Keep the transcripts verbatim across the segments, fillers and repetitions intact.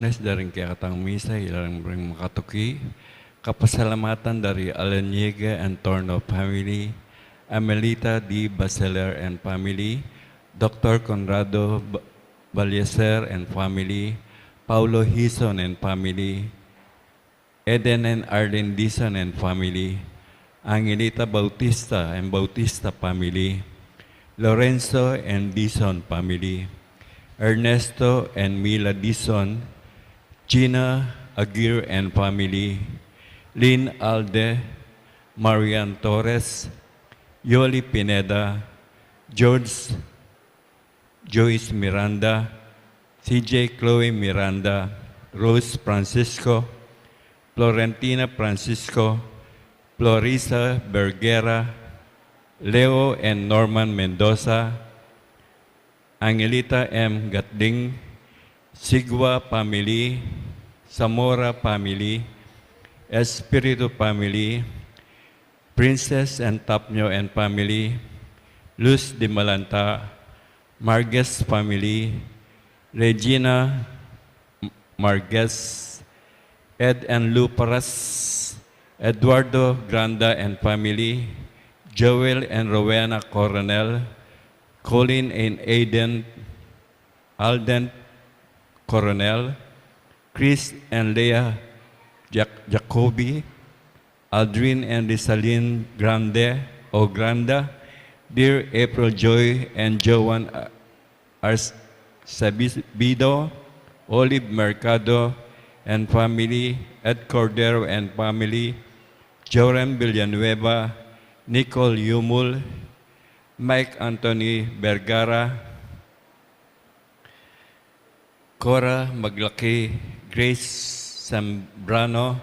Nes daring kekatang misa, ila ring makatuki. Kapasalamatan dari Alaniega and Torno family, Amelita D. Basiler and family, Doctor Conrado Ba-, Balieser and family, Paulo Hison and family, Eden and Arlene Dizon and family, Angelita Bautista and Bautista family, Lorenzo and Dizon family, Ernesto and Mila Dizon, Gina Aguirre and family, Lynn Alde, Marian Torres, Yoli Pineda, George, Joyce Miranda, C J Chloe Miranda, Rose Francisco, Florentina Francisco, Florisa Bergera, Leo and Norman Mendoza, Angelita M. Gatding, Sigua family, Zamora family, Espiritu family, Princess and Tapnio and family, Luz de Malanta, Marquez family, Regina M-, Marquez, Ed and Lou Paras, Eduardo Granda and family, Joel and Rowena Coronel, Colin and Aiden, Alden Coronel, Chris and Leah Jac-, Jacobi, Aldrin and Rizalin Grande o Granda, dear April Joy and Joan Ar-, Arcebido, Olive Mercado and family, Ed Cordero and family, Joren Villanueva, Nicole Yumul, Mike Anthony Vergara, Cora Maglaki, Grace Zambrano,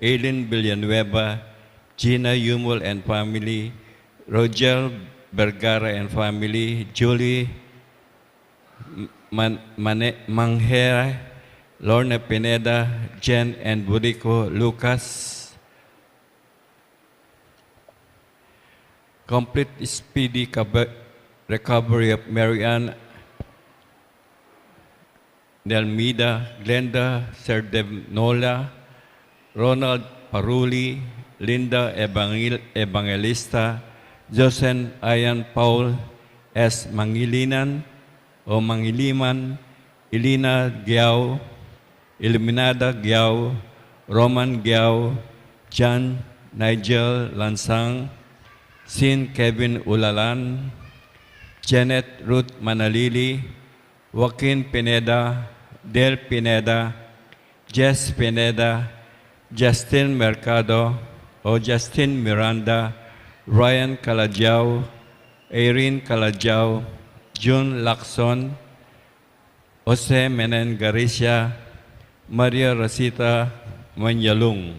Aileen Villanueva, Gina Yumul and family, Roger Vergara and family, Julie M-, Man-, Mane-, Manghera, Lorna Pineda, Jen and Budico Lucas, complete speedy cover-, recovery of Mary Ann Nelmida, Glenda Serdevnola, Ronald Paruli, Linda Evangel-, Evangelista, Josen Ian Paul S. Mangilinan o Mangiliman, Elena Giao, Iluminada Giao, Roman Giao, John Nigel Lansang, Sin Kevin Ulalan, Janet Ruth Manalili, Joaquin Pineda, Del Pineda, Jess Pineda, Justin Mercado o Justin Miranda, Ryan Calajao, Irene Calajao, June Lacson, Jose Menen Garcia, Maria Rosita Manyalung.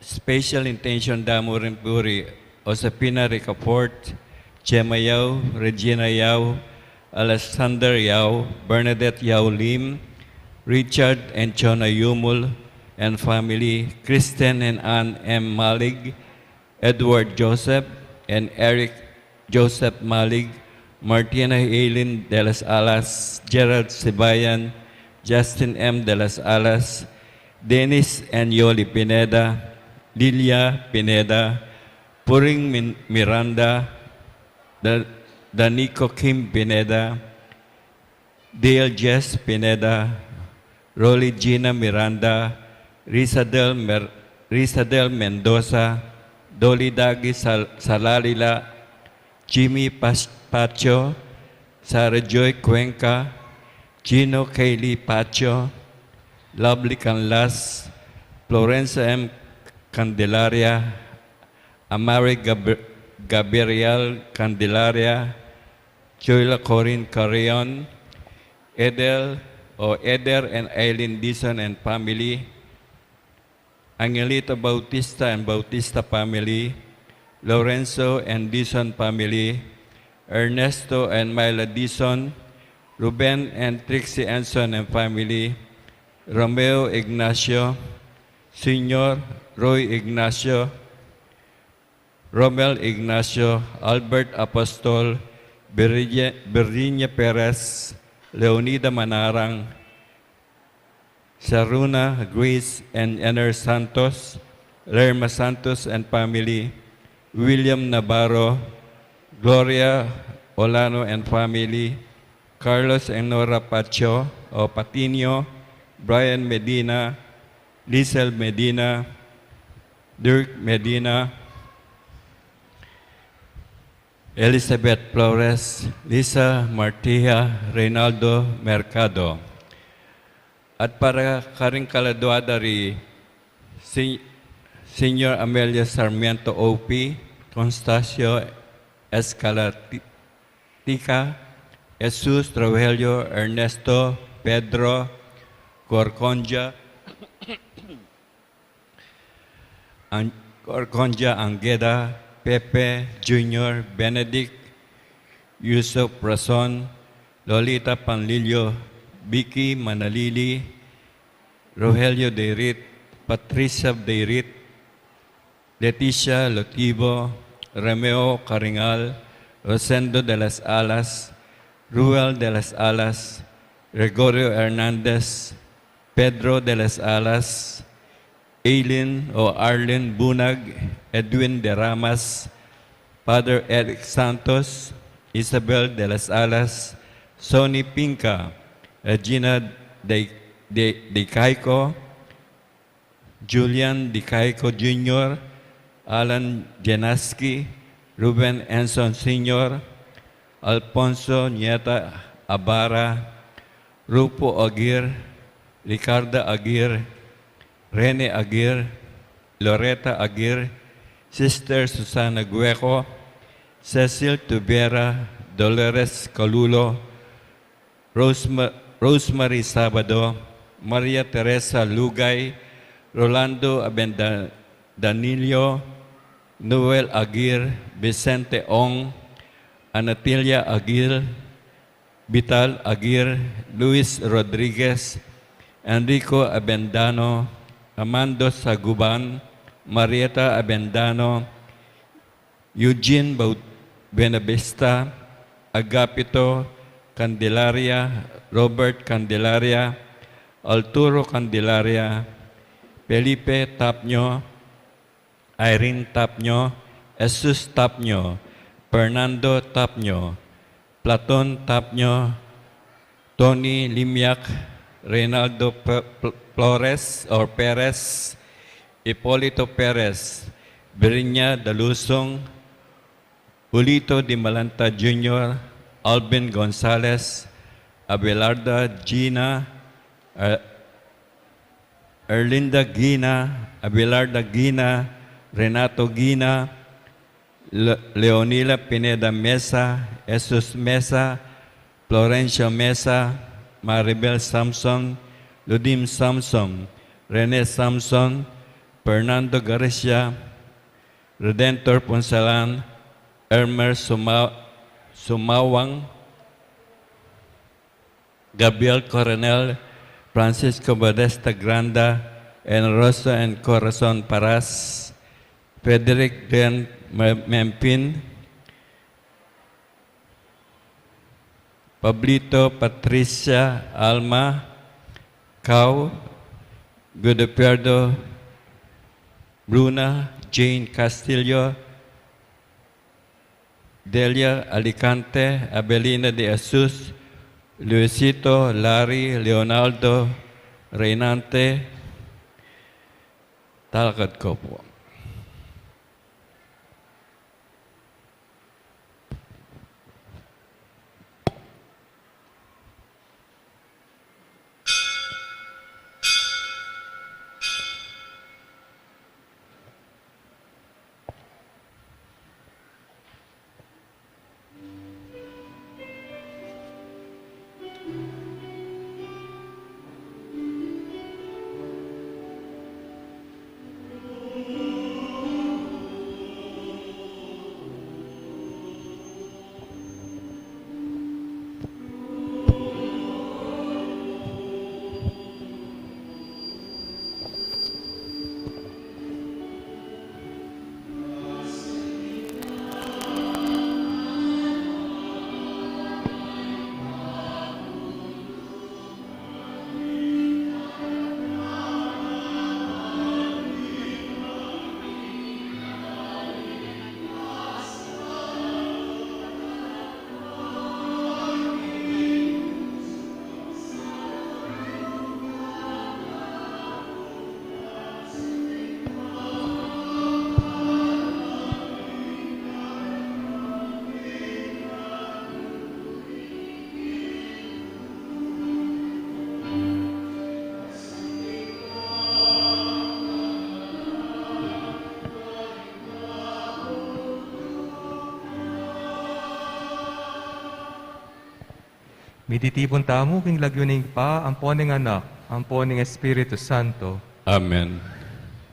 Special intention da mu rin puri Josefina Ricafort, Gemma Yao, Regina Yao, Alexander Yao, Bernadette Yao Lim, Richard and Chona Yumul and family, Kristen and Ann M. Malig, Edward Joseph and Eric Joseph Malig, Martina Eileen de las Alas, Gerald Sibayan, Justin M. de las Alas, Dennis and Yoli Pineda, Lilia Pineda, Puring Min-, Miranda, Da-, Danico Kim Pineda, Dale Jess Pineda, Rolly Gina Miranda, Risadel Mer-, Risadel Mendoza, Dolly Dagi Sal-, Salalila, Jimmy Pas-, Pacho, Sarah Joy Cuenca, Gino Kaylee Pacho, Lovely Canlas, Florenza M. Candelaria, Amari Gab-, Gabriel Candelaria, Joyla Corin Carrion, Edel, o Eder and Aileen Dizon and family, Angelito Bautista and Bautista family, Lorenzo and Dizon family, Ernesto and Myla Dizon, Ruben and Trixie Anson and family, Romeo Ignacio, Senior Roy Ignacio, Romel Ignacio, Albert Apostol, Virgi-, Virginia Perez, Leonida Manarang, Saruna Grace and Ener Santos, Lerma Santos and family, William Navarro, Gloria Olano and family, Carlos and Nora Pacho o Patino, Brian Medina, Lisel Medina, Dirk Medina, Elizabeth Flores, Lisa Martia, Reynaldo Mercado. At para karing kaladua da ri Si-, Señor Amelia Sarmiento O P, Constacio Escalatica, Jesus Rogelio, Ernesto, Pedro, Corcondia, An-, Corcondia Angueda, Pepe Junior, Benedict, Yusuf Rason, Lolita Panlilio, Vicky Manalili, Rogelio Deirit, Patricia Deirit, Leticia Lotivo, Romeo Caringal, Rosendo de las Alas, Ruel de las Alas, Gregorio Hernandez, Pedro de las Alas, Aileen o Arlene Bunag, Edwin de Ramas, Father Eric Santos, Isabel de las Alas, Sonny Pinca, Regina de, de, de Caico, Julian de Caico Junior, Alan Jenaski, Ruben Enson Senior, Alfonso Nieta Abara, Rupo Aguirre, Ricarda Aguirre, Rene Aguirre, Loretta Aguirre, Sister Susana Gueco, Cecil Tubera, Dolores Calulo, Rosema-, Rosemary Sabado, Maria Teresa Lugay, Rolando Abenda-, Danilio, Noel Aguirre, Vicente Ong, Anatilia Aguirre, Vital Aguirre, Luis Rodriguez, Enrico Abendano, Amando Saguban, Marieta Abendano, Eugene Bau-, Buenavista, Agapito Candelaria, Robert Candelaria, Arturo Candelaria, Felipe Tapño, Irene Tapño, Jesus Tapño, Fernando Tapño, Platon Tapño, Tony Limiak, Reynaldo Pe-, Pe-, Flores or Perez, Hipolito Perez, Virginia Dalusong, Julito Di Malanta Junior, Alvin Gonzalez, Abelarda Gina, Er-, Erlinda Gina, Abelarda Gina, Renato Gina, Le-, Leonila Pineda Mesa, Jesus Mesa, Florencio Mesa, Maribel Samson, Ludim Samson, Rene Samson, Fernando Garcia, Redentor Punsalan, Elmer Suma-, Sumawang, Gabriel Coronel, Francisco Modesta Granda, Enrosa and Corazon Paras, Frederick Glenn Me-, Mempin, Pablito, Patricia, Alma, Cau, Gudiferdo, Bruna, Jane Castillo, Delia Alicante, Abelina de Jesus, Luisito, Larry, Leonardo, Reynante, talakad ko po. Mititipun tamu king lagyu ning Ibpa, ampo ning Anak, ampo ning Espiritu Santo. Amen.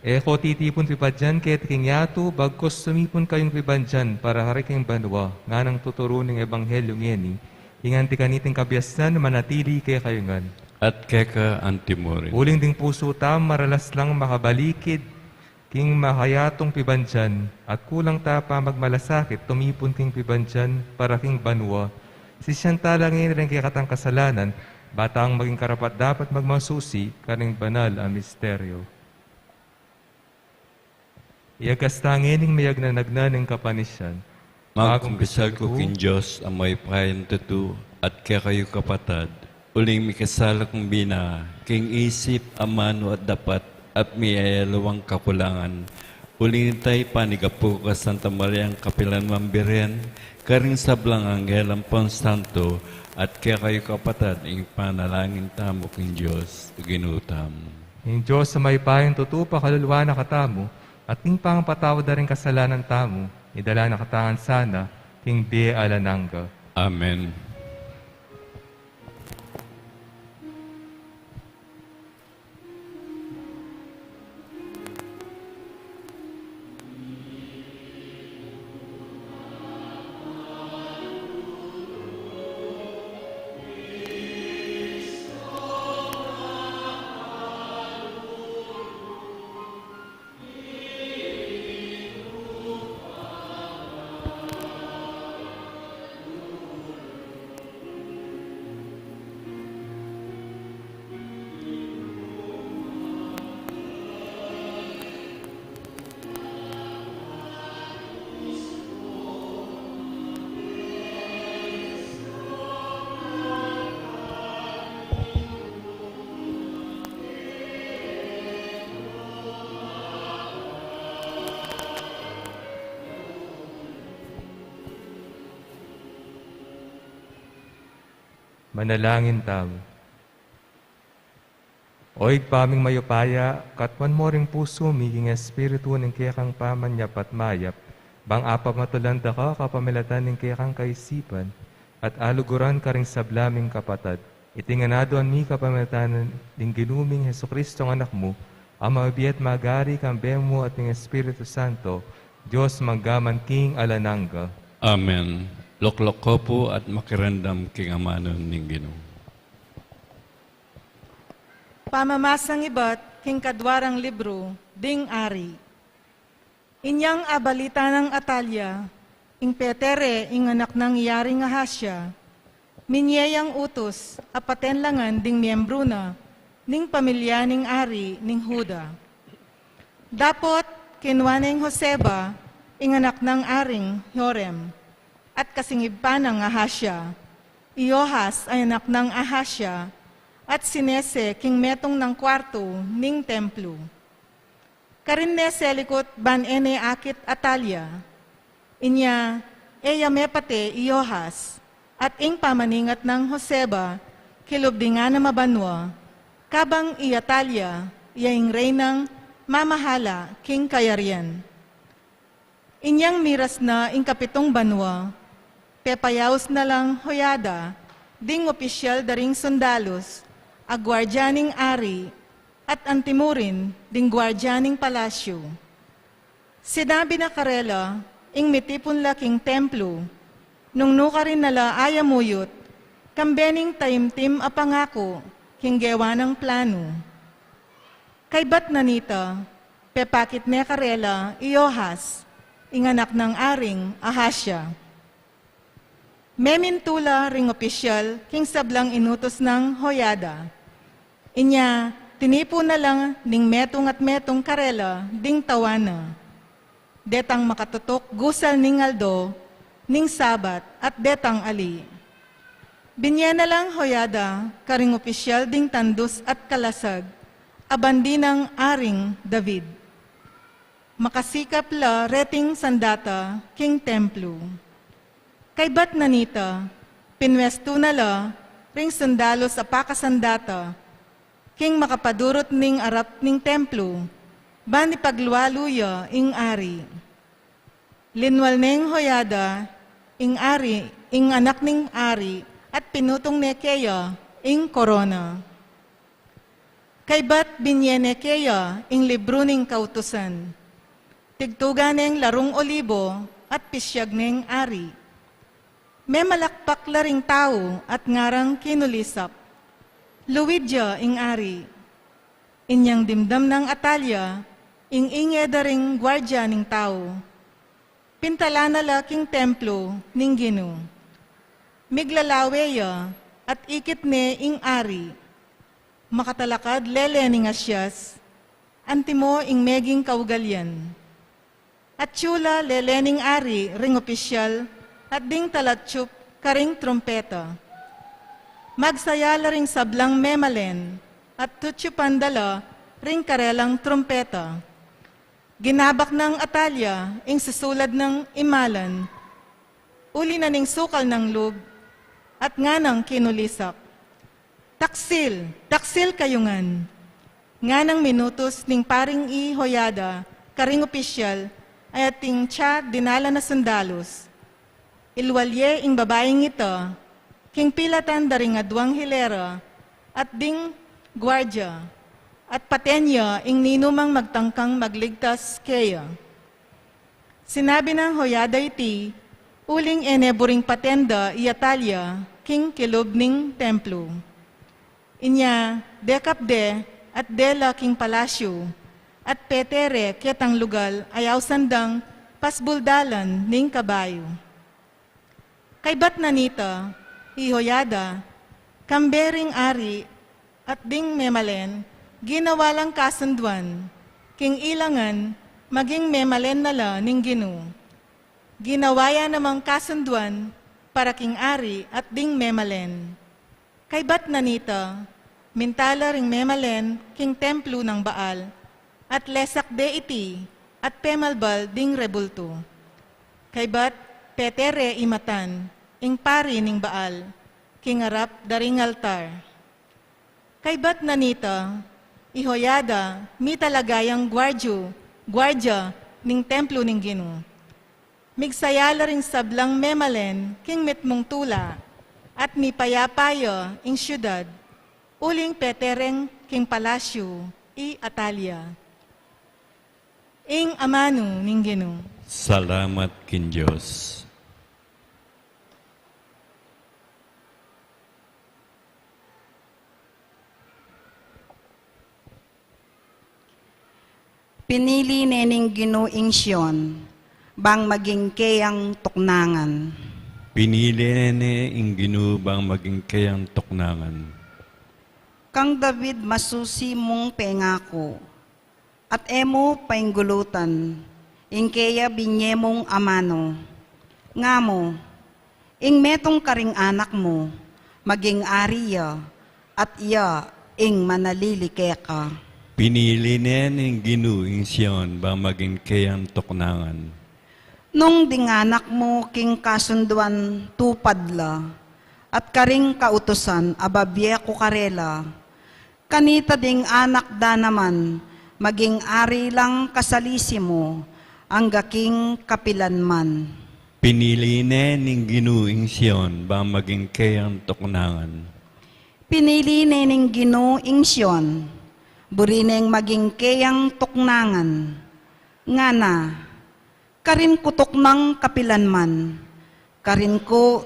E ko titipun pibandian keti king yatu, bagkus sumipun kayung pibandian para kari king banua, nganang tuturu ning ebanghelyu ngeni, ing anti kaniting kabiasnan manatili kekayu ngan. At keka antimurin. Uling ding pusu tam maralas lang makabalikid king makayatung pibandian, at kulang ta pamagmalasakit tumipun king pibandian para king banua. Sisian ta la ngeni ring kekatang kasalanan, ba tang maging karapat-dapat magmasusi karing banal a misteryo. Iyagas ta ngeni ing mayagnan-agnan ning kapanisian. Magkumpisal ku king Dios a mayupayang tutu, at kekayu kapatad, uling mikasala kung bina, king isip, amanu at dapat, at miyayaluang kakulangan. Uling nita ipanigapu ku kang Santa Mariang kapilan man Birhen, karing sablang anghel ampon santo, at kekayu kapatad, ing panalangin tamu king Dios, Ginu tamu. Ing Dios a mayupayang tutu pakaluluan na katamu, at ing pangapatawad da ring kasalanan tamu, idala na katamu ngan sana king bie alang angga. Amen. Manalangin tamu. O Ibpa ming mayupaya, katuan mu ring pusu mi king espiritu ning kekang pamanyap at mayap, bang apamatulan da ka kapamilatan ning kekang kaisipan, at aluguran karing sabla ming kapatad. Iti ngan aduan mi kapamilatan ning Ginu ming Jesucristo a Anak mu, a mabie at magari kambe mu at ning Espiritu Santo, Dios manggaman king alang angga. Amen. Loklok ko pu at makiramdam king amanu ning Ginu. Pamamasang ibat king kadua rang libru ding Ari. Inyang abalita nang Atalia, ing pete re ing anak nang Yaring Ahazia, minye yang utus a patenlangan ding miembru na ning pamilya ning ari ning Juda. Dapot kinua neng Joseba, ing anak nang Aring Joram, at kasingib pa nang Ahazia, i Joas a anak nang Ahazia, at sinese king metung nang kuartu ning templo. Karin ne selikut ban e ne akit Atalia. Inya e ya mepate i Joas, at ing pamaningat nang Joseba kilub ding anam a banua, kabang i Atalia ya ing reynang mamahala king kayarian. Inyang miras na ing kapitung banua, pepayaus na lang Joiada ding opisyal da ring sundalus a guardia ning ari at antimurin ding guardia ning palasyu. Sinabi na karela ing mitipun la king templo, nung nukarin na la ayamuyut kambe ning taimtim a pangaku king gewa nang planu. Kaybat na nita, pepakit ne karela i Joas, ing anak nang Aring Ahazia. Memintu la ring opisyal king sablang inutus nang Joiada. Inya tinipu na la ning metung at metung karela ding tau na, detang makatutuk gusal ning aldo, ning Sabat, at detang ali. Binye na lang Joiada karing opisyal ding tandus at kalasag a bandi nang Aring David. Makasikap la reting sandata king templo. Kaybat na nita, pinwestu na la ring sundalus a pakasandata king makapadurut ning arap ning templo, ban ipaglualu ya ing ari. Linwal neng Joiada ing ari, ing anak ning ari, at pinutung ne keya ing korona. Kaybat binye ne keya ing libru ning kautusan. Tigtugan neng larung olibo at pisyag neng ari. Memalakpak la ring tau at ngarang kinulisak. Luid ya ing ari. Inyang dimdam nang Atalya ing inge da ring guardia ning tau. Pintala na la king templo ning Ginu. Miglalawe ya at ikit ne ing ari. Makatalakad lele ning asias, antimo ing meging kaugalian. Atyu la lele ning ari ring opisyal at ding talatsup karing trumpeta. Magsaya la ring sablang memalen at tutsupan da la ring karelang trumpeta. Ginabak nang Atalya ing susulad nang imalan, uli na ning sukal nang lub, at nganang kinulisak. "Taksil! Taksil kayu ngan!" Nganang minutus ning paring i Hoyada karing opisyal, ay ating tsa dinala na sundalus. Ilwal ye ing babaing ita king pilatan da ring aduang hilera at ding guardia, at paten ya ing ninumang magtangkang magligtas keya. Sinabi nang Hoyada iti uling e ne buring paten da i Atalya king kilub ning templo. Inya dekap de at de la king palasyu, at pete re ketang lugal a ausan dang pasbuldalan ning kabayu. Kaybat na nita, i Hoyada, kambe ring ari at ding memalen, ginawa lang kasunduan, king ilangan maging memalen na la ning Ginu. Ginawa ya namang kasunduan para king ari at ding memalen. Kaybat na nita, minta la ring memalen king templo nang Baal, at lesak de iti, at pemalbal ding rebultu. Kaybat pete re i matan ing pari ning Baal king arap da ring altar. Kaybat na nita, i Hoyada, mita la gayang guardiu, guardia ning templo ning Ginu. Migsaya la ring sablang memalen king mitmung tula, at mipayapa ya ing siudad, uling pete reng king palasyu i Atalya. Ing amanu ning Ginu. Salamat king Dios. Pinili ne ning Ginu ing Sion, bang maging keyang tuknangan. Pinili ne ing Ginu bang maging keyang tuknangan. Kang David masusi mung pengaku, at e mu painggulutan, ing keya binye mung amanu. Nga mu, ing metung karing anak mu, maging ari ya, at iya ing manalili keka. Pinili ne ning Ginu ing Sion bang maging keyang tuknangan. Nung ding anak mu king kasunduan tupad la, at karing kautusan a babie ku karela, kanita ding anak da naman maging ari lang kasalisi mu angga king kapilanman. Pinili ne ning Ginu ing Sion bang maging keyang tuknangan. Pinili ne ning Ginu ing Sion, buri neng maging keyang tuknangan. Ngana, karin ku tuknang kapilanman, karin ku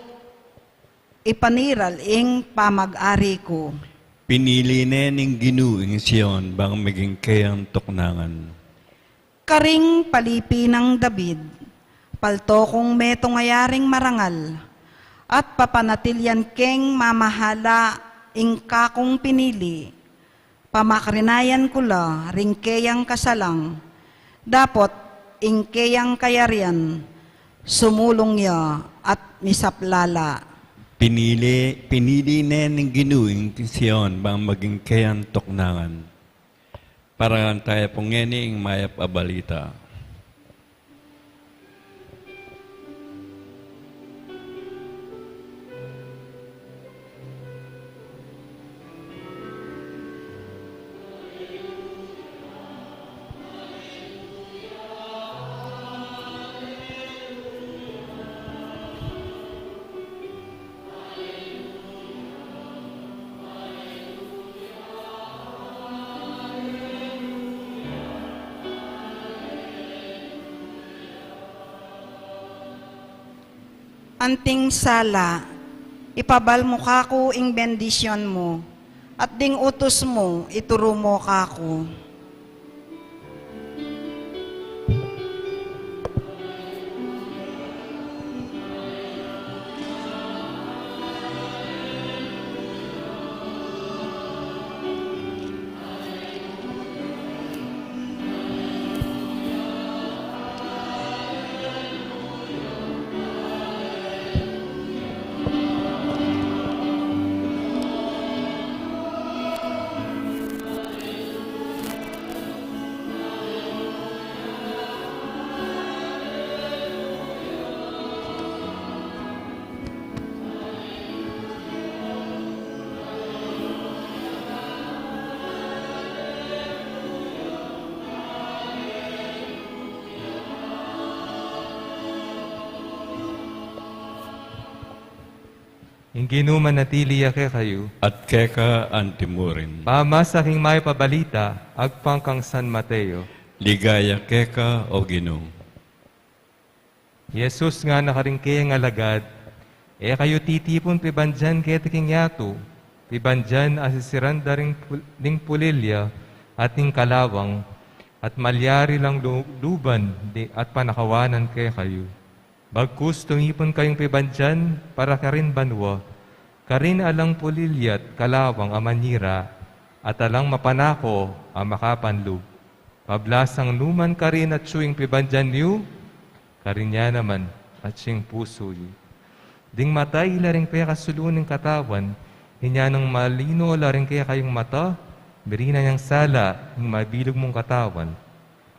ipaniral ing pamag-ari ku. Pinili ne ning Ginu ing Sion bang maging keyang tuknangan. Karing palipi nang David, palto kung metung a yaring marangal, at papanatilian keng mamahala ing kakung pinili. Pamakarinayan ku la ring keyang kasalang, dapot ing keyang kayarian sumulung ya at misaplala. Pinili, pinili ne ning Ginu ing Sion bang maging keyang tuknangan. Parangalan taya pu ngeni ing mayap a balita. Anting sala, ipabal mu kaku ing bendisyun mu, at ding utus mu, ituru mu kaku. Ing Ginu manatili ya kekayu. At keka antimurin. Pamasa king mayap a balita, agpang kang San Mateo. Ligaya keka, O Ginu. Jesus ngana karing kayang alagad, e kayu titipun pibandian keti king yatu, pibandian a sisiran da ring pul-, ning pulilya at ning kalawang, at malyari lang lu-, luban di, at panakawanan kekayu. Bagkus tumipun kayung pibandian para karin banua, karin alang pulilya't kalawang a manyira, at alang mapanako a makapanlub. Pablasang nu man karin atyu ing pibandian yu, karin ya naman atyu ing pusu yu. Ding mata ila ring pekasulu ning katawan, inya nung malino la ring kekayung mata, mirinan yang sala ing mabilug mung katawan.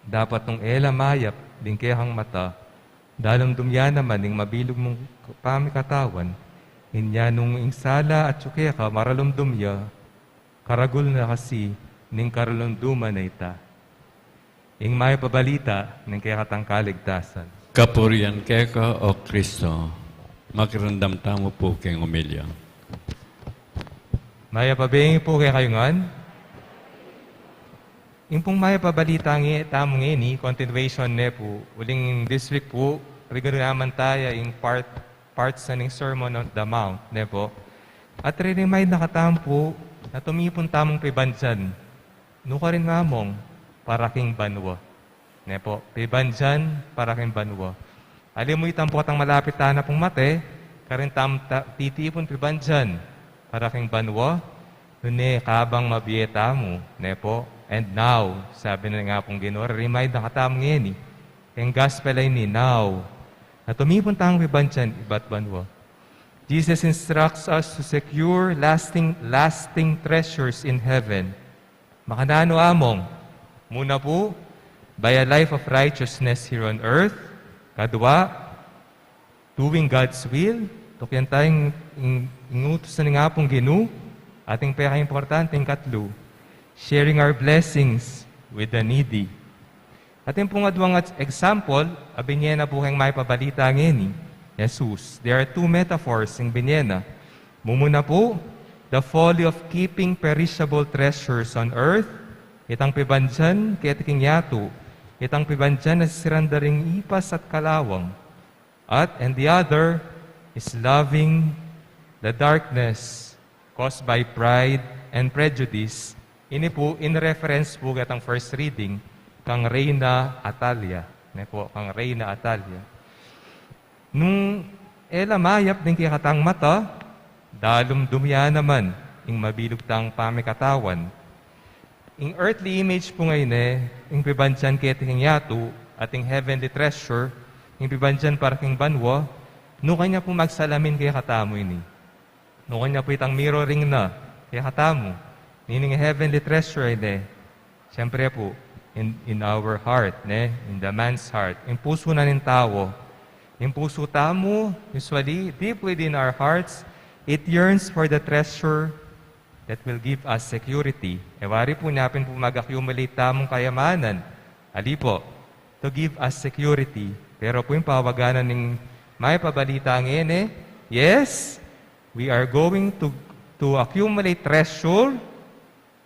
Dapat nung e la mayap ding kekang mata, dalumdum ya naman ing mabilug mung pamikatawan, inya nung ing sala atyu keka maralumdum ya, karagul na kasi ning karalumduman a ita. Ing mayap a balita ning kekatang kaligtasan. Kapurian keka, O Kristo. Makiramdam tamu pu king omilya. Mayap a bengi pu kekayu ngan. Ing pung mayap a balita nge-, tamu ngeni, continuation ne pu, uling this week pu, rigor naman taya ing part, parts na ning Sermon on the Mount, ne pu. At re-remind na katamu pu, na tumipun tamung pibandian, nukarin nga mung, para king banua. Ne pu, pibandian, para king banua. Alimu ita pu katang malapit tana pung mate, karin tamu ta-, titipun pibandian, para king banua, nune kabang mabie tamu, ne pu? And now, sabi na nga pung Ginu, remind na katamu ngeni, king gospel a ini, now, na tumipun tamung pibandian ibat banua. Jesus instructs us to secure lasting, lasting treasures in heaven. Makananu among? Muna pu, by a life of righteousness here on earth. Kadua, doing God's will. Tukyan taya ing, ing, ing utus na ning Apung Ginu. At ing pekaimportante, ing katlu, sharing our blessings with the needy. At ing pung aduang at-, example, a binie na pu keng mayap a balita ngeni, Jesus. There are two metaphors ing binie na. Mumuna pu, the folly of keeping perishable treasures on earth, itang pibandian keti king yatu, itang pibandian a sisiran da ring ipas at kalawang. At, and the other is loving the darkness caused by pride and prejudice. Ini pu, in reference pu ketang first reading, kang Reyna Atalia. Ne pu, kang Reyna Atalia. Nung e la mayap ding kekatang mata, dalumdum ya naman ing mabilug tang pamikatawan. Ing earthly image pu ngeni, ing pibandian keti king yatu, at ing heavenly treasure, ing pibandian para king banua, nu kanya pu magsalamin kekatamu ini? Nu kanya pu itang mirroring na kekatamu? Nining heavenly treasure ini, siyempre pu, in, in our heart, ne? In the man's heart. Ing pusu na ning tau. Ing pusu tamu, usually, deep within our hearts, it yearns for the treasure that will give us security. E wari pu, nya pin pu mag-accumulate tamung kayamanan. Ali pu, to give us security. Pero pu ing pawagan na ning mayap a balita ngeni, yes, we are going to, to accumulate treasure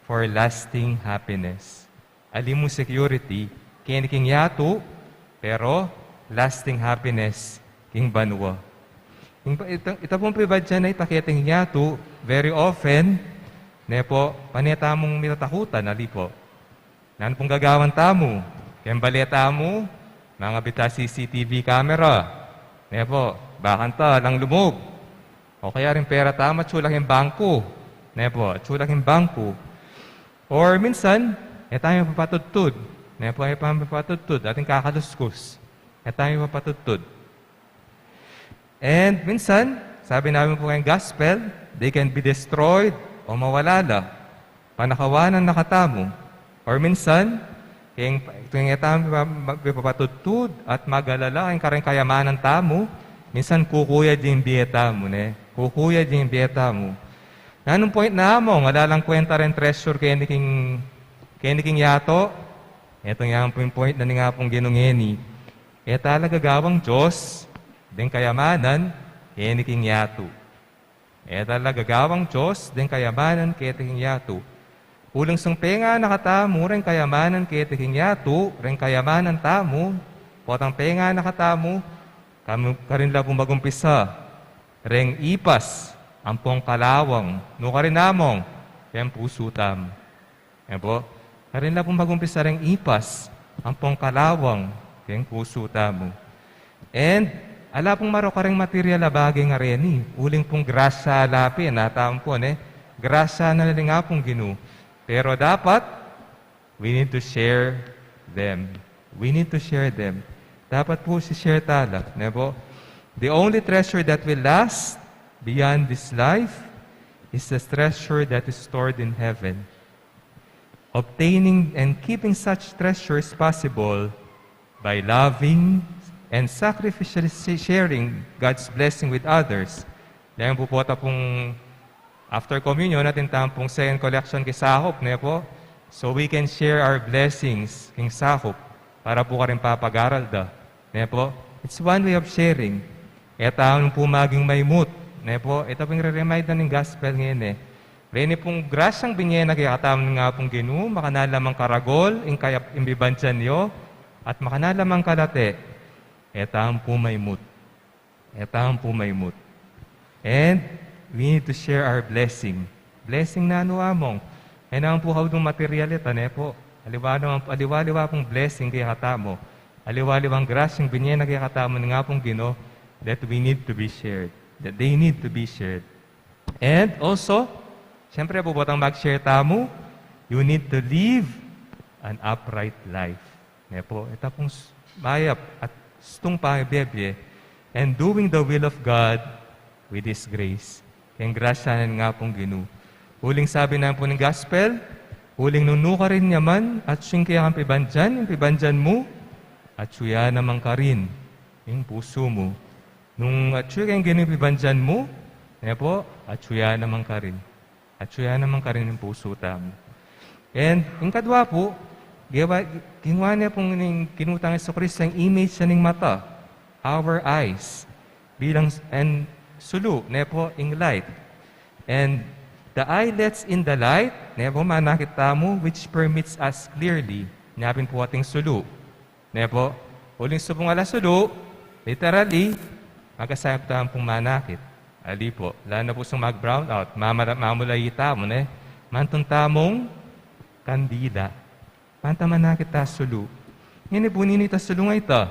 for lasting happiness. Ali mu, security keni king yatu, pero lasting happiness king banua. Ita, ita pung pibadyan a ita keting yatu, very often, ne po, pane tamung mitatakutan, ali po. Nanu pung gagawan tamu? Keng bale tamu, mangabit ta C C T V camera. Ne po, bakanta, alang lumub. O kaya rin pera tamu, atsu la keng bangku. Ne po, atsu la keng bangku. Or minsan, e tamu mapapatudtud. Ne po, e tamu mapapatudtud, atin kakaluskus. E tamu mapapatudtud. And minsan, sabi namin po keng gospel, they can be destroyed o mawala la. Panakawanan na katamu. Or minsan, keng, keng e tamu ma-, ma-, mapapatudtud at mag-alala keng kareng kayamanan tamu, minsan kukuyad ya ing bie tamu, ne? Kukuyad ya ing bie tamu. Nanung point na among, ala lang kwenta reng treasure keni king, keni king yatu? Eto ngan pung point na ning Apung Ginu ngeni. E ta la gagawang Dios deng kayamanan keni king yatu. E ta la gagawang Dios deng kayamanan keti king yatu. Uling sung penga na katamu reng kayamanan keti king yatu, reng kayamanan tamu, potang penga na katamu, kamu, karin la pung magumpisa reng ipas ampong kalawang, nukarin among, keng pusu tamu. E po, karin la pung magumpisa reng ipas ampong kalawang keng pusu tamu. And ala pung marok kareng material a bage ngareni, uling pung grasya la pin, a tamu po, ne? Grasya na ning Apung Ginu. Pero dapat, we need to share them. We need to share them. Dapat po si-share ta la, ne po? The only treasure that will last beyond this life is the treasure that is stored in heaven. Obtaining and keeping such treasure is possible by loving and sacrificially sharing God's blessing with others. Dahil po, po ta pung after communion, atin tamu pung second collection keng sakup, ne po? So we can share our blessings keng sakup para po karing papag-aral da. Ne po? It's one way of sharing. E tamu pu maging maimut. Ne po? Ita pung re-remind na ning gospel ngeni. Reni pung grasyang binie na kekatamu ning Apung Ginu, makanyan la mang karagul ing kaya-, ing bibandian yu, at makanyan la mang kalate. E tamu pu maimut. E tamu pu maimut. And we need to share our blessing. Blessing nanu among? E naman pu haudung material ita, ne po? Aliwa naman, aliwa-liwa pung blessing kekatamu. Aliwa-liwang grasyang binie na kekatamu ning Apung Ginu that we need to be shared. That they need to be shared. And also, siyempre, potang mag-share tamu, you need to live an upright life. Ne po, ita pung s-, mayap at sustung pang bibie, and doing the will of God with His grace. Keng grasya na ning Apung Ginu. Uling sabi na pu ning gospel, uling nung nukarin ya man, atsu ing kekang pibandian, ing pibandian mu, atsu ya naman karin ing pusu mu. Nung atsu keng Ginu ing pibandian mu, ne po, atsu ya naman karin. Atsu ya naman karin ing pusu tamu. And ing kadwa pu, gewa, kinuwa ne pung ning Ginu tang Jesucristo ing image na ning mata, our eyes, bilang s-, and sulu, ne po, ing light. And the eye lets in the light, ne po, manakit tamu, which permits us clearly. Nya pin pu ating sulu. Ne po? Uling subung ala sulu, literally, magasayap tamu pung manakit. Ali po, lalo na pu sung mag-brown out, mamula-, mamulayi tamu, ne? Mantun tamung kandila. Panta manakit ta sulu. Ngeni pu, ninu itang sulu a ita?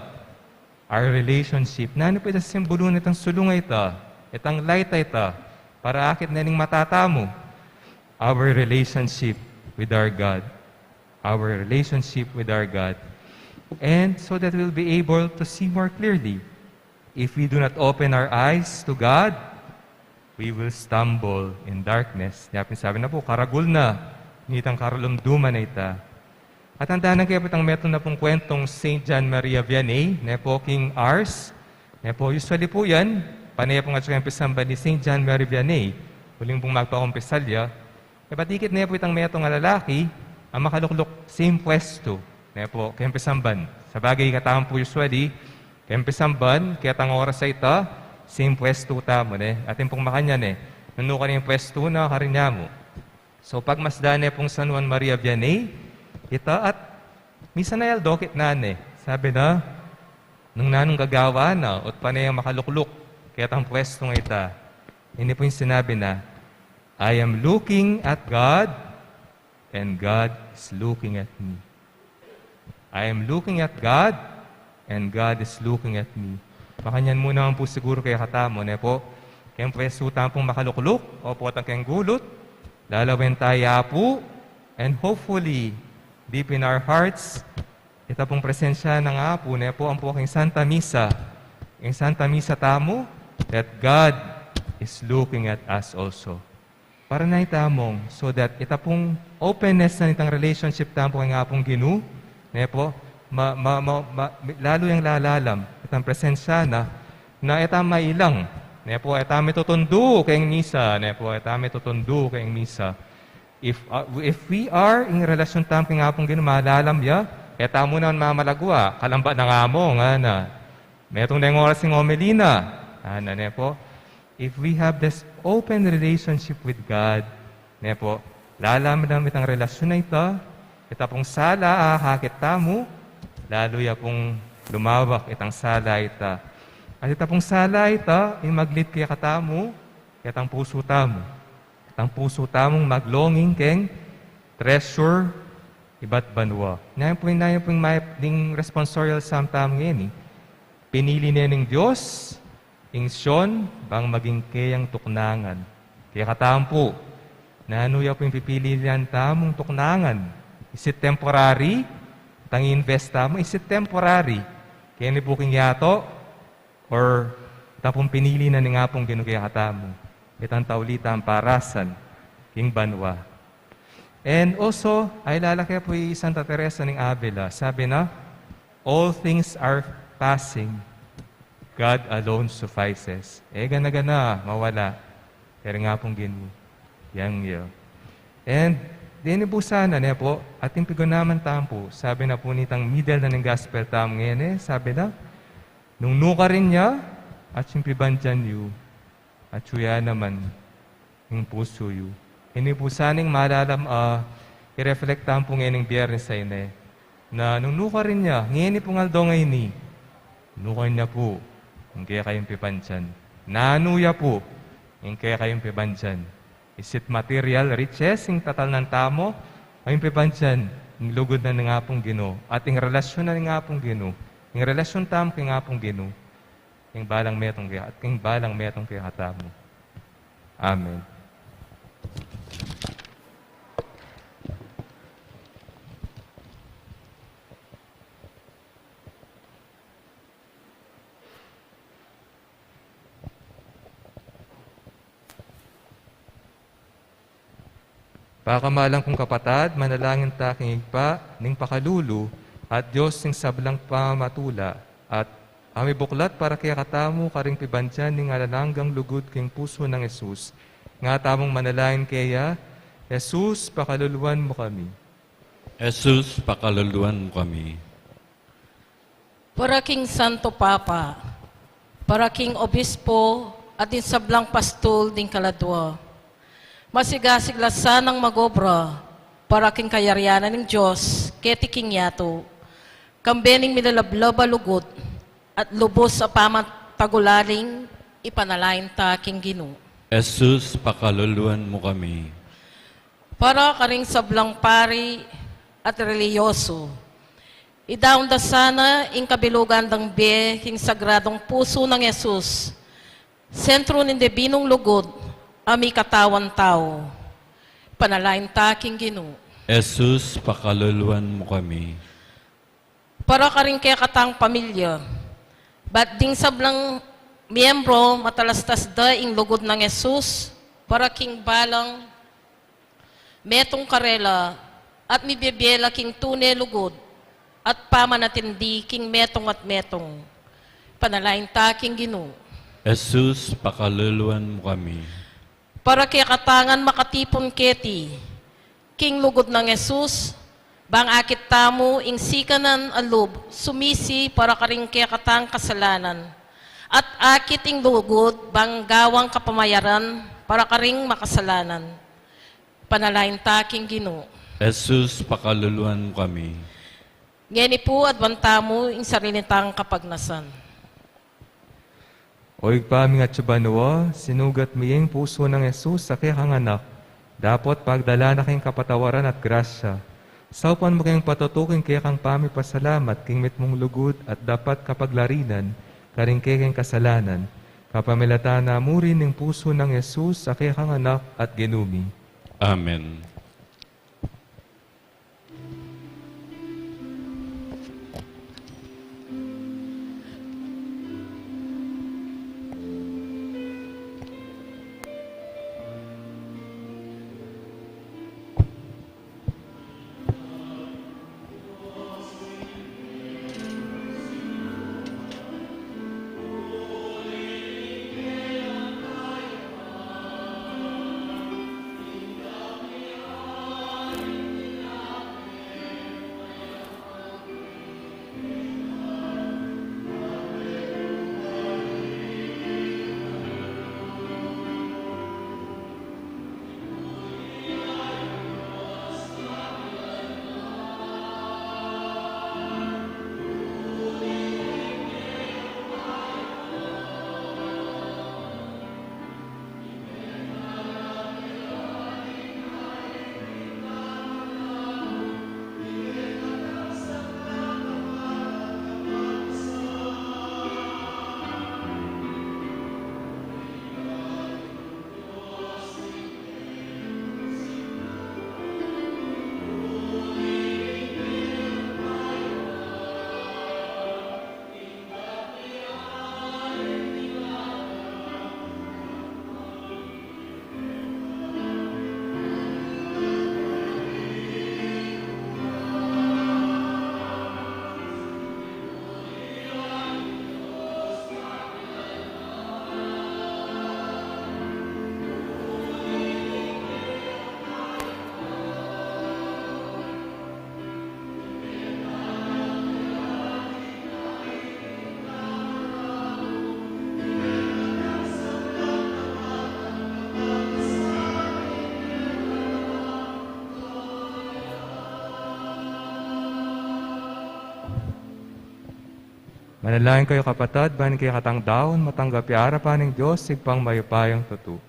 Our relationship. Nanu pu itang simbulu na itang sulu a ita? Itang light a ita. Para akit ne ning mata tamu. Our relationship with our God. Our relationship with our God. And so that we'll be able to see more clearly. If we do not open our eyes to God, we will stumble in darkness. Nya pin sabi na pu, karagul na nitang karalumduman na ita. At tandaan ke pu itang metung na pung kwentong Saint John Maria Vianney, ne po, King Ars, ne po, usually pu yan, pane pung atsu keng pisamban ni Saint John Maria Vianney, uling pung magpakumpisal ya, e batikit ne pu itang metung a lalaki a makalukluk same pwestu, ne po, keng pisamban. Sabagay, katamu pu usually, keng pisamban, ketang oras a ita, same pwestu tamu, ne? Atin pung makanyan, ne? Nung nukarin ing pwestu na, karin ya mu. So, pagmasdan ne pung San Juan Maria Vianney, ita at misan a aldo kitnan ne. Sabi na, nung nanung gagawan na, o't pane yang makalukluk Ketang pwestu a ita, ini pu ing sinabi na, "I am looking at God, and God is looking at me." "I am looking at God, and God is looking at me." Makanyan mu naman pu siguru kekatamu, ne pu? Keng pwestu tamu pung makalukluk, o potang keng gulut, lalawen ta ya pu, and hopefully, deep in our hearts, ita pung presensya ning Apu, ne pu, ampo keng Santa Misa. Keng Santa Misa tamu, that God is looking at us also. Para na ita mung, so that ita pung openness na nitang relationship tamu keng Apung Ginu, ne pu, ma, ma, ma, ma, lalu yang lalalam, itang presensya na, na ita mailang, ne pu, ita mitutundu keng Misa, ne pu, ita mitutundu keng Misa. If, uh, if we are, ing relasyon tamu keng Apung Ginu malalam ya, e tamu naman mamalagwa, kalambat na nga mu, ngana. Metung neng oras ing homily na, ngana, ne pu. If we have this open relationship with God, ne pu, lalam na itang relasyon a ita, ita pung sala a akakit tamu, lalu ya pung lumawak itang sala a ita. At ita pung sala a ita, ing mag-lead kekatamu, ketang pusu tamu. Itang pusu tamung maglonging keng treasure ibat banua. Nanu pu, nanu pu ing may, ding responsorial psalm tamu ngeni? Pinili ne ning Dios ing Sion bang maging keyang tuknangan. Kekatamu pu, nanu ya pu ing pipilian tamung tuknangan? Is it temporary? Itang i-invest tamu, is it temporary? Keni pu king yatu, or ita pung pinili na ning Apung Ginu kekatamu, itang tauli tang parasan king banua. And also, ay lalake pu i Santa Teresa ning Avila, sabi na, "All things are passing, God alone suffices." E gana-gana mawala, keni ing Apung Ginu, yang ya. And deni pu sana, ne pu, atin pigunaman tamu pu, sabi na pu nitang middle na ning gospel tamu ngeni, sabi na, "Nung nukarin ya, atiu ing pibandian yu, atiu ya naman ing pusu yu." Ini pu sana ing malalam a i-reflect tamu pu ngening Biernes a ini, na nung nukarin ya, ngeni pung aldo a ini, nukarin ya pu ing kekayung pibandian. Nanu ya pu ing kekayung pibandian? Is it material riches ing tatalnan tamu, o ing pibandian ing lugud na ning Apung Ginu, at ing relasyon na ning Apung Ginu, ing relasyon tamu king Apung Ginu, king balang metung kaya, at king balang metung kekatamu? Amen. Pakamalan kung kapatad, manalangin ta king Ibpa ning pakalulu at Dios ning sablang pamatula, at amibuklat para kekatamu karing pibandian ning alang anggang lugud king pusu nang Jesus. Nga tamung manalangin keya, Jesus, pakaluluan mu kami. Jesus, pakaluluan mu kami. Para king Santo Papa, para king Obispo at ding sablang pastul ding kaladua. Masigasig la sanang mag-obra para king kayarian ning Dios keti king yatu. Kambe ning milalablab a lugud at lubus a pamatagulaling ipanalangin ta king Ginu. Jesus, pakaluluan mu kami. Para karing sablang pari at relihiyoso, idaun da sana ing kabilugan dang bie king sagradung pusu nang Jesus, sentru ning dibinung lugud a mikatawan tau. Panalangin ta king Ginu. Jesus, pakaluluan mu kami. Para karing kekatang pamilya, bat ding sablang miyembro matalastas da ing lugud nang Jesus para king balang metung karela at mibie-bie la king tune lugud at pamanatindi king metung at metung. Panalangin ta king Ginu. Jesus, pakaluluan mu kami. Para kekatang makatipun keti king lugud nang Jesus, bang akit tamu ing sikanan a lub sumisi para karing kekatang kasalanan, at akit ing lugud bang gawang kapamayaran para karing makasalanan. Panalangin ta king Ginu. Jesus, pakaluluan mu kami. Ngeni pu, adwan tamu ing sarili tang kapagnasan. O Ibpa ming atsu banua, sinugat mi ing pusu nang Jesus a kekang Anak, dapot pagdalan na king kapatawaran at grasya. Saupan mu keng patutuking kekang pamipasalamat king mitmung lugud at dapat kapaglarinan karing kekeng kasalanan. Kapamilatan na mu rin ning pusu nang Jesus a kekang Anak at Ginu mi. Amen. Manalangin kayu, kapatad, ban ing kekatang daun matanggap ya arapan ning Dios, Ibpang mayupayang tutu.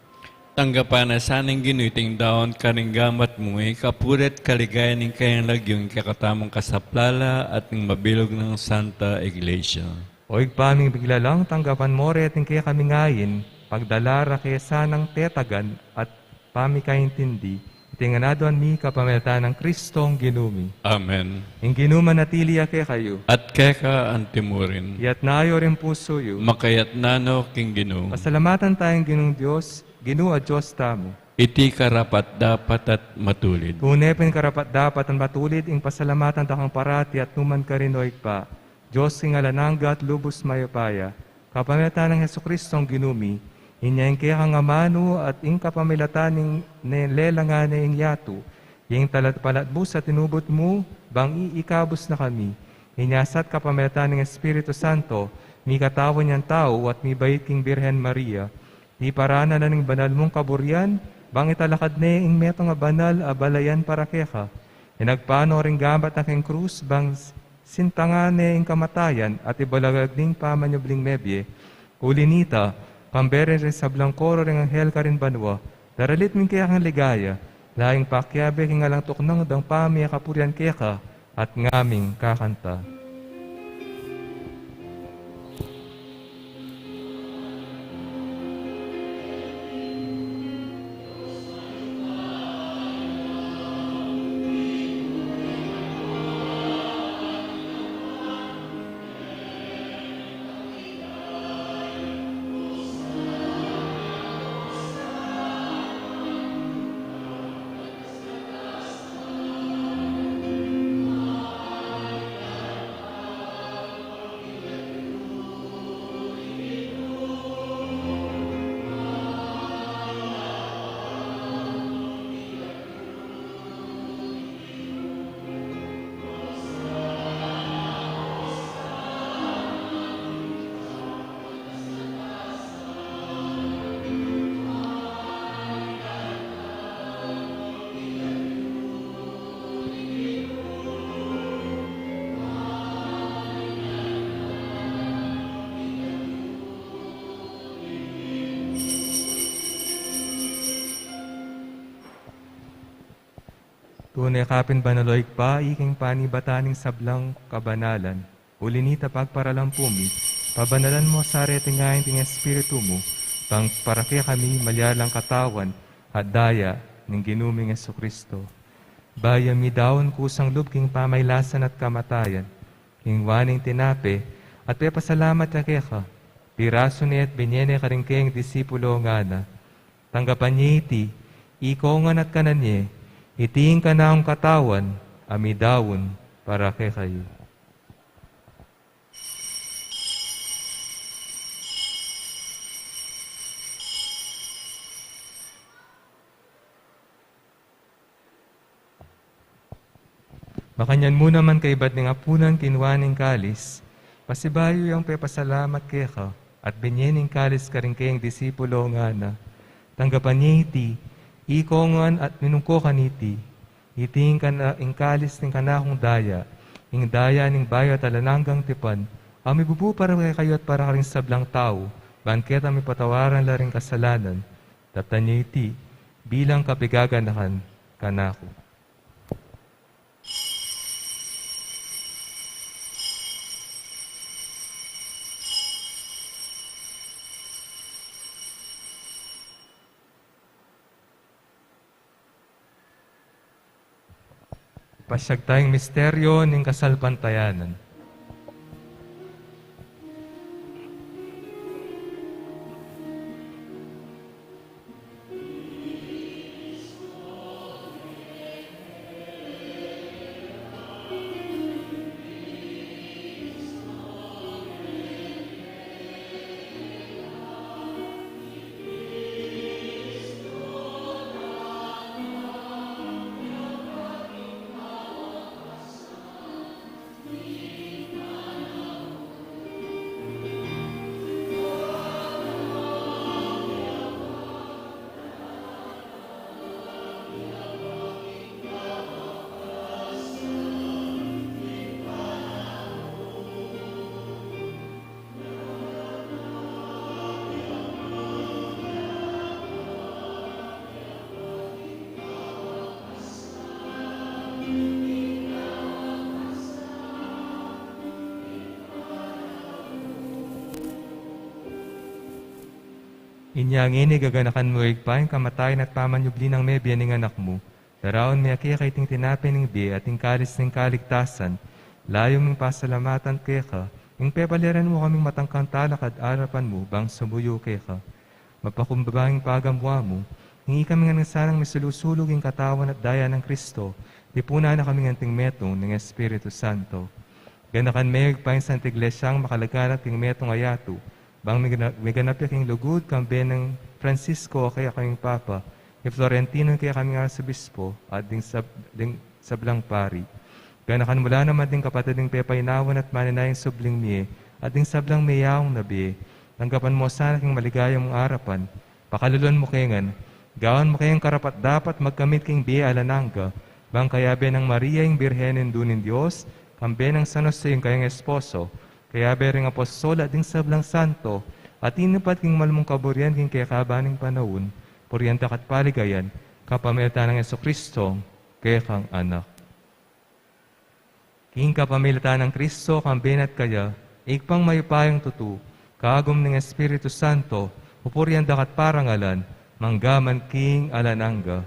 Tanggapan na sa ning Ginu iting daun karing gamat mu, ing kapurian at kaligayan ning kayang lagyu, ing kekatamung kasaplalan at ning mabilug nang Santa Iglesia. O Ibpa ming biglalang, tanggapan mu reting kekaming ain, pagdala ra ke sanang tetagan at pamikaintindi, iti ngan aduan mi kapamilatan nang Kristong Ginu mi. Amen. Ing Ginu manatili ya kekayu. At keka antimurin. Iyatas yu ring pusu yu. Makayatas no king Ginu. Pasalamatan taya ing Ginung Dios, Ginu a Dios tamu. Iti karapat-dapat at matulid. Tune pin karapat-dapat at matulid ing pasalamatan da kang parati at nukarin man, O Ibpa, Dios king alang angga at lubus mayupaya, kapamilatan nang Jesucristong Ginu mi. Inya ing kekang amanu at ing kapamilatan ning lelangan ne ing yatu, ing talapalatbus a tinubud mu, bang ikabus na kami. Inya sa kapamilatan ning Espiritu Santo, mikatawan yang tau at mibait king Birhen Maria. Tiparan na la ning banal mung kaburian, bang italakad ne ing metung a banal a balayan para keka. Inagpang no ring gamat na king krus, bang sintangan ne ing kamatayan at ibalagag ning pamanyubling mebie. Uli nita, kambe ring sablang koro ring anghel karin banua, daralit mi ing kekang ligaya, laing pakiabe king alang tuknang dang pamikapurian keka, at ngaming kakanta. Tune ka pin banal, o Ibpa, ika ing panibatan ning sablang kabanalan. Uli na nita, pagparalampu mi, pabanalan mu sa reti ngeni ding Espiritu mu, bang para kekami malyari lang katawan at daya ning Ginu ming Jesucristo. Bayu mi daun kusang lub king pamailasan at kamatayan, kinua ne ing tinape, at pepasalamat ya keka, pirasu ne at binye ne karing kayang disipulo, ngana: Tanggapan ye iti, ikong ngan at kanan ye, iti ing kanakung katawan, a midaun para kekayu. Makanyan mu naman kaybat ning apunan, kinua ne ing kalis, pasibayu yang pepasalamat keka, at binye ne ing kalis karing kayang disipulo, ngana: Tanggapan ye iti, ikong ngan at minum ko kaniti, iti ing kana-, ing kalis ning kanakung daya, ing daya ning bayu at alang anggang tipan, a mibubu para kekayu at para karing sablang tau, ban ketang mipatawaran la ring kasalanan. Daptan ye iti bilang kapigaganakan kanaku. Pasiag taya ing misteryo ning kasalpantayanan. Inya ngeni gaganakan mu, Ibpa, ing kamatayan at pamanyubli nang mebie ning Anak mu. Daraun mi keka iting tinape ning bie at ing kalis ning kaligtasan, layun ming pasalamatan keka, ing pepaliran mu kaming matangkang talakad arapan mu bang sumuyu keka. Mapakumbaba ing pagamuan mu, ing ikami ngan sanang misulu-sulu king katawan at daya nang Kristo, tipunan na kami ngan king metung ning Espiritu Santo. Ganakan me, Ibpa, ing Santa Iglesiang makalaganap king metung a yatu, bang migana-, miganap ya king lugud, kambe nang Francisco a kekaming Papa, i Florentino a kekaming Arsobispo, at ding sab-, ding sablang pari. Ganakan mu la naman ding kapatad ming pepainawan at manenayang subling mie, at ding sablang meyaung na bie. Tanggapan mu sana king maligaya mung arapan. Pakalulwan mu ke ngan, gawan mu ke ngan karapat-dapat magkamit king bie alang angga, bang kayabe nang Maria ing Birhen, Indu ning Dios, kambe nang San Jose ing kayang esposo, kayabe ring apostol at ding sablang santo a tinupad king mal mung kaburian king kekaba ning panaun, purian da ka at paligayan kapamilatan nang Jesucristo, kekang Anak. King kapamilatan nang Kristo, kambe na at kaya, Ibpang mayupayang tutu, kagum ning Espiritu Santo, pupurian da ka at parangalan, mangga man king alang angga.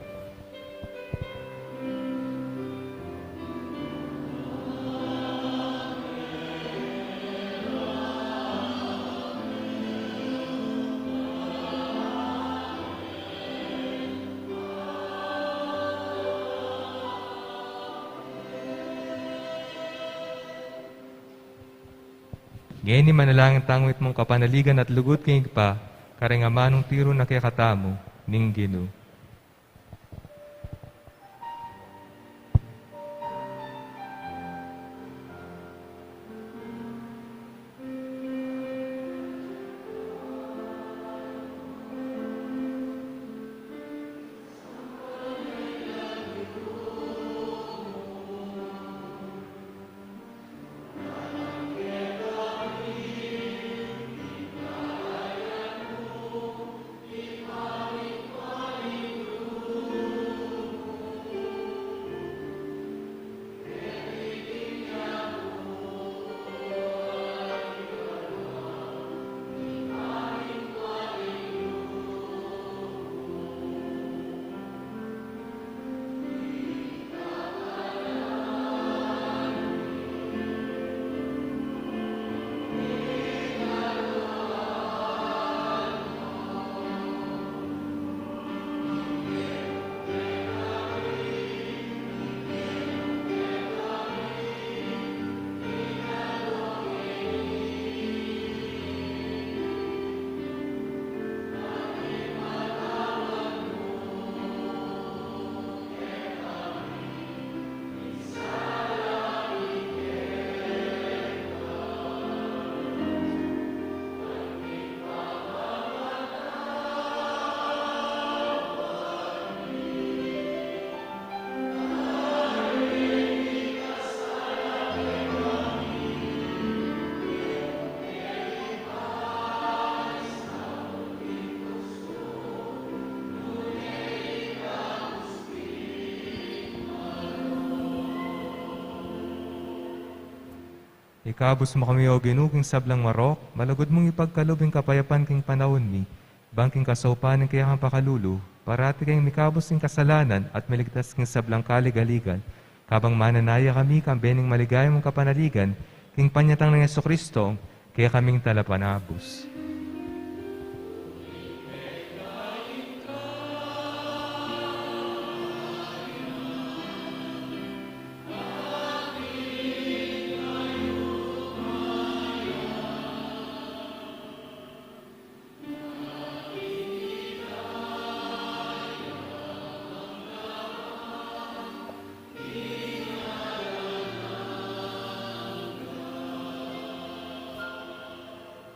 Ngeni manalangin tang mitmung kapanaligan at lugud king Ibpa, karing amanung tiru na kekatamu ning Ginu. Ikabus mu kami, O Ginu, king sablang marok, malugud mung ipagkalub ing kapayapan king panaun mi, bang king kasaupan ning kekang pakalulu, parati kaming mikabus king kasalanan at miligtas king sablang kaligaligan, kabang mananaya kami kambe ning maligaya mung kapanaligan, king panyatang nang Jesucristo, kekaming Talapanabus.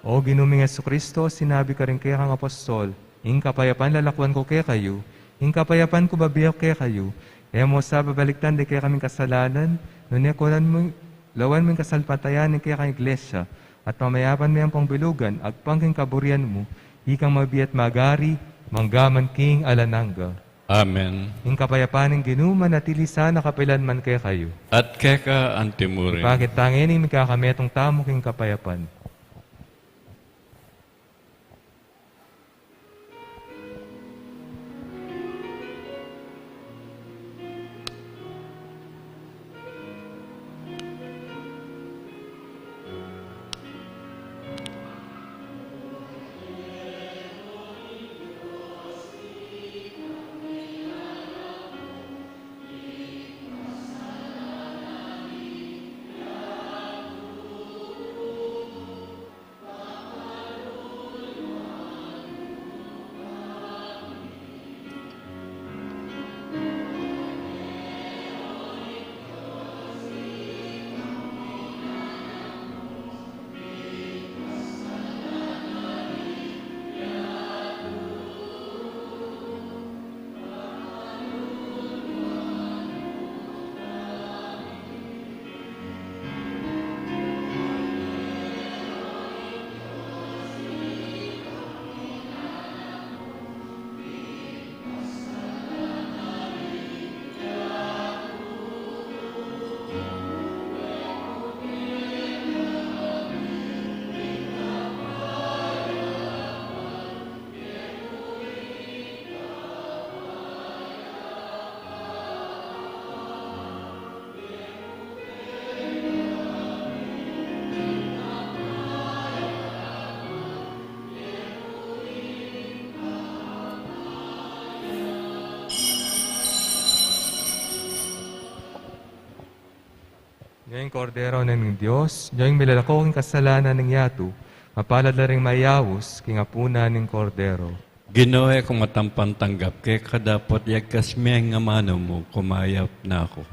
O Ginu ming Jesucristo, sinabi karing kekang apostol, "Ing kapayapan lalakwan ku kekayu, ing kapayapan ku bibie ku kekayu." E mu sa babalikdan ding kekaming kasalanan, nune kunan mu, lawan mu ing kasalpantayanan ning kekang Iglesia, at pamayapan me ampong bilugan agpang king kaburian mu, ikang mabie at magari, mangga man king alang angga. Amen. Ing kapayapan ning Ginu manatili sana kapilan man kekayu. At keka antimurin. Ipakit ta ngeni ing mikakametung tamu king kapayapan. Nya ing Kordero ning Dios, nya ing milalako king kasalanan ning yatu, mapalad la ring mayaus king apunan ning Kordero. Ginu, e ku matampan tanggap keka dapot yagkas me ing amanu mu, kumayap na ku.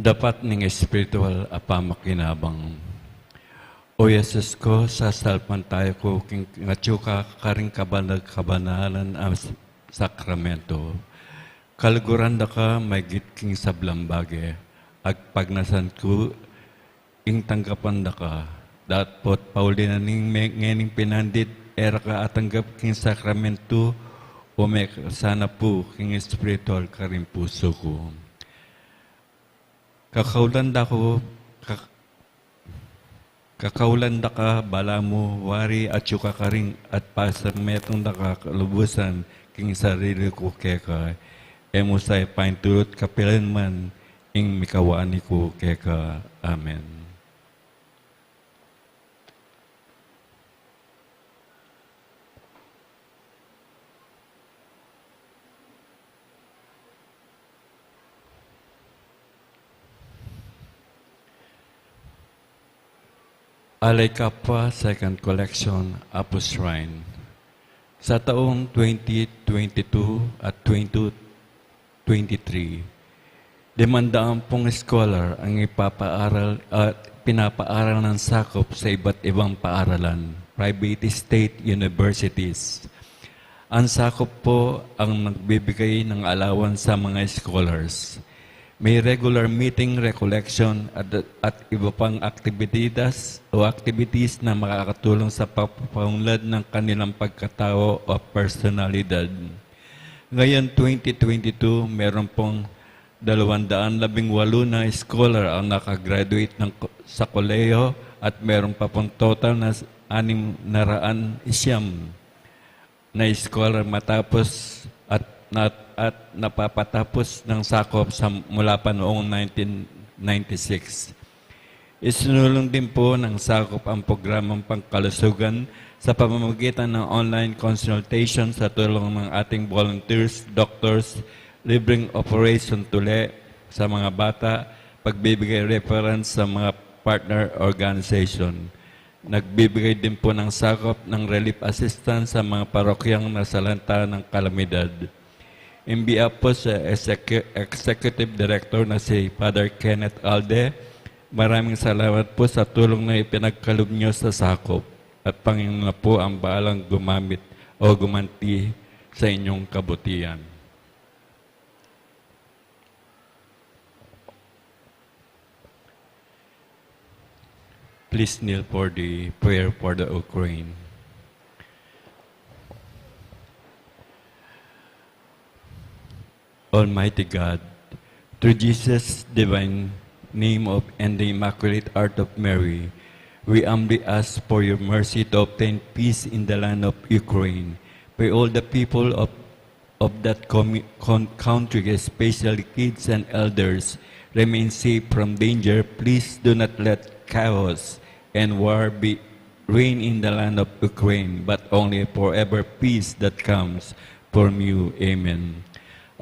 Dapat ning espiritual a pamakinabang. O Jesus ko, sasalpantaya ku king atyu ka karing kabanal-kabanalan a s-, sakramento. Kaluguran da ka maigit king sablang bage, agpagnasan ku ing tanggapan da ka. Dapot pauli na ning me-, ngening pinandit, e ra ka atanggap king sakramento, o me sana pu king espiritual karing pusu ku. Kakaulan da ku, ka-, kakaulan da ka balamu, wari atyu ka karin at pasametung da ka kalubusan king sarili ku keka, e mu sa paintulut kapilan man ing mikawani ku keka. Amen. Alay Kapwa, second collection, Apo Shrine. Sa taong twenty twenty-two at twenty twenty-three, limandaan pung scholar ang ipapaaral at pinapaaral ng sakop sa iba't ibang paaralan, private state universities. Ang sakop po ang nagbibigay ng allowance sa mga scholars. May regular meeting, recollection, at, at iba pang aktibidades o activities na makakatulong sa pagpapaunlad ng kanilang pagkatao o personalidad. Ngayon, twenty twenty-two, meron pong dalawang daan labing walu na scholar ang nakagraduate ng ko-, sa kolehiyo at meron pa pong total na s-, anim na raan siyam na scholar matapos at, at, at napapatapos ng sakop sa, mula pa noong nineteen ninety-six. Isinulong din po ng sakop ang programang pangkalusugan sa pamamagitan ng online consultation sa tulong ng ating volunteers, doctors, libreng operation tuli sa mga bata, pagbibigay reference sa mga partner organization. Nagbibigay din po ng sakop ng relief assistance sa mga parokyang nasalanta ng kalamidad. Imbiya po sa Execu-, Executive Director na si Father Kenneth Alde, maraming salamat po sa tulong na ipinagkaloob niyo sa sakop. At Panginoon na po ang bahalang gumamit o gumanti sa inyong kabutihan. Please kneel for the prayer for the Ukraine. Almighty God, through Jesus' divine name of, and the Immaculate Heart of Mary, we humbly ask for your mercy to obtain peace in the land of Ukraine. May all the people of of that commu-, con-, country, especially kids and elders, remain safe from danger. Please do not let chaos and war be reign in the land of Ukraine, but only forever peace that comes from you. Amen.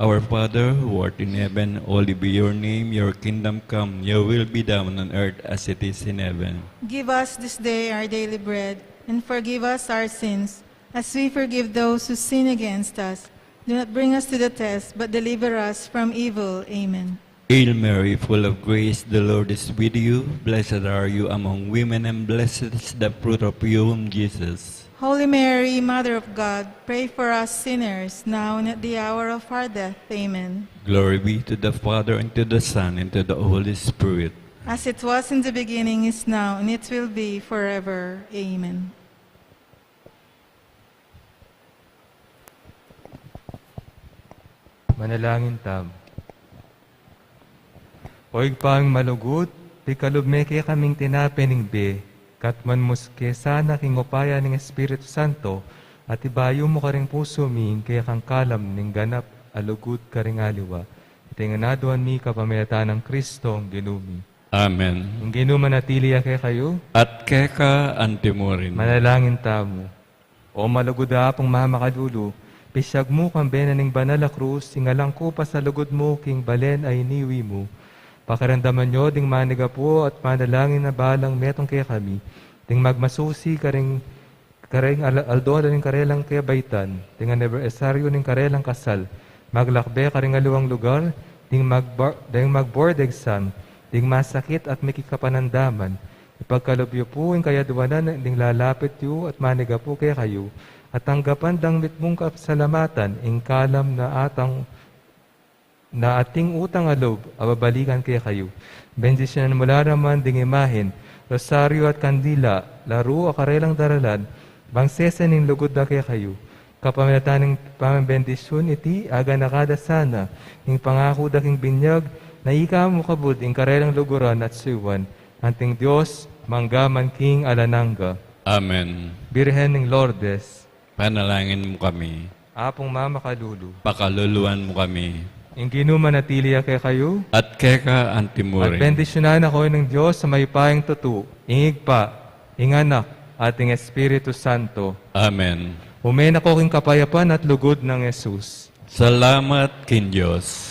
Our Father, who art in heaven, holy be your name. Your kingdom come, your will be done on earth as it is in heaven. Give us this day our daily bread, and forgive us our sins, as we forgive those who sin against us. Do not bring us to the test, but deliver us from evil. Amen. Hail Mary, full of grace, the Lord is with you. Blessed are you among women, and blessed is the fruit of your womb, Jesus. Holy Mary, Mother of God, pray for us sinners, now and at the hour of our death. Amen. Glory be to the Father, and to the Son, and to the Holy Spirit. As it was in the beginning, is now, and it will be forever. Amen. Manalangin tamu. O Ibpang malugud, ikalub me kekaming tinape ning bie, katmuan mu ke sana king upaya ning Espiritu Santo, at ibayu mu karing pusu mi ing kekang kalam ning ganap a lugud karing aliwa. Iti ngan aduan mi kapamilatan nang Kristong Ginu mi. Amen. Ing Ginu manatili ya kekayu. At keka antimurin. Manalangin tamu. O malugud a Apung mamakalulu, pisyag mu kang bene ning banal a krus ing alang kupas a lugud mu king balen a iniwi mu. Pakiramdaman yu ding manigapu at manalangin a balang metung kekami, ding magmasusi karing, karing al-, aldo na ning karelang kebaitan, ding anibersaryu ning karelang kasal, maglakbe karing aliwang lugar, ding magba-, ding mag-board exam, ding masakit at miki kapanandaman. Ipagkalub yu pu ing kayadwanan ding lalapit yu at manigapu kekayu, at tanggapan dang mitmung kapasalamatan ing kalam na atang na ating utang a lub a babalikan kekayu. Bendisyunan mu la naman ding imahen, rosaryo at kandila, laru a karelang daralan, bang sese ning lugud da kekayu. Kapamilatan ning pamambendisyun iti, aganaka da sana ing pangaku da king binyag, na ika mu kabud ing karelang luguran at suyuan, anting Dios, mangga man king alang angga. Amen. Birhen ning Lourdes, panalangin mu kami. Apung mamakalulu, pakaluluan mu kami. Ing Ginu manatili ya kekayu. At keka antimurin. At bendisyunan na kayu ning Dios a mayupayang tutu, ing Ibpa, ing Anak, at ing Espiritu Santo. Amen. Ume na kayu king kapayapan at lugud nang Jesus. Salamat king Dios.